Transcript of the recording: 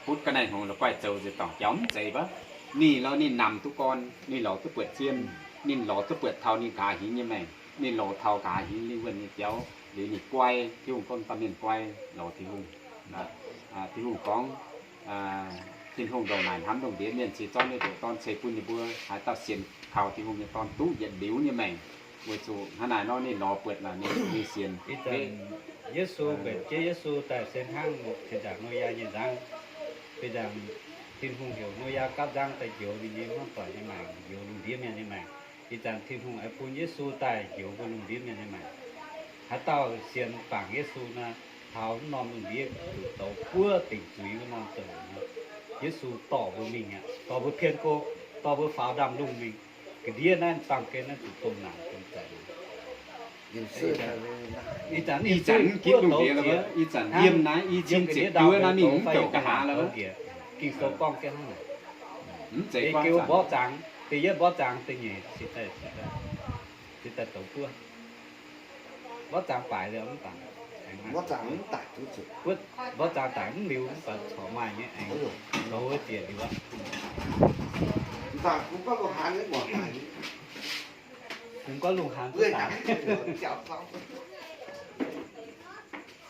Butv ga'naaiv hngongx la'guaih zoux nzengc dorngc jauv mv zeiz baav. Ninh lorz ninh namx duqv gorn, ninh lorz duqv buatc zien, ninh lorz duqv buatc taux ninh nqa'haav hingv nyei maengc, ninh lorz taux nqa'haav hingv lingh wuonh nyei jauv, liuz ninh guai, Tin-Hungh gorngv dauh mienh guai lorz Tin-Hungh. Tin-Hungh gorngv, Tin-Hungh ndongc naaic hnamv lungh ndiev mienh, ceix zorqv ninh ndoqc Dorn ceix bun ninh mbuo. Haaix dauh sienx kaux Tin-Hungh nyei Dorn duqv yietc liuz nyei maengc. Weic zuqc hnangv naaic nor ninh lorz buatc naaic ninh, ninh sienx. Yesu, mbenc jienv Yesu daaih se hnangv cien-nzaangc Noyaa nyei nzangv. Fih nzaangc Tin-Hungh heuc Noyaa gapv nzangv daaih njoux ninh nyei hmuangv doic nyei maengc, njoux lungh ndiev mienh nyei maengc. Ih zanc Tin-Hungh aengx bun Yesu daaih njoux mbuo lungh ndiev mienh nyei maengc. Haaix dauh sienx bangc Yesu nor, taux wuov norm lungh ndiev zuqc douz buov dingc zuiz wuov norm zoux nor, Yesu dorh mbuo mingh aqv, dorh mbuo pien go, dorh mbuo faaux ndaamv-lungh mingh. Ga'ndiev naaiv baamh gen naaiv zuqc domh naanc domh zaic. Ih zanc ninh gitv lungh ndiev, ih zanc yiem naaiv i cin ziepc juov naaiv mingh mv douc nqa'haav lorqc. Ging-Sou gorngv jienv hnangv naaic. Mv zeiz gorngv mborqv zangx, da'yietv mborqv zangx, da'nyeic cingx daaih, cingx daaih douz buov. Mborqv zangx daic liuz mv baac, mborqv zangx daic mv liuz mv baac corc maaih nyei aengx, zoux wuov ziec liuz aqv. Bungx gorngv lungh haan duqv daic.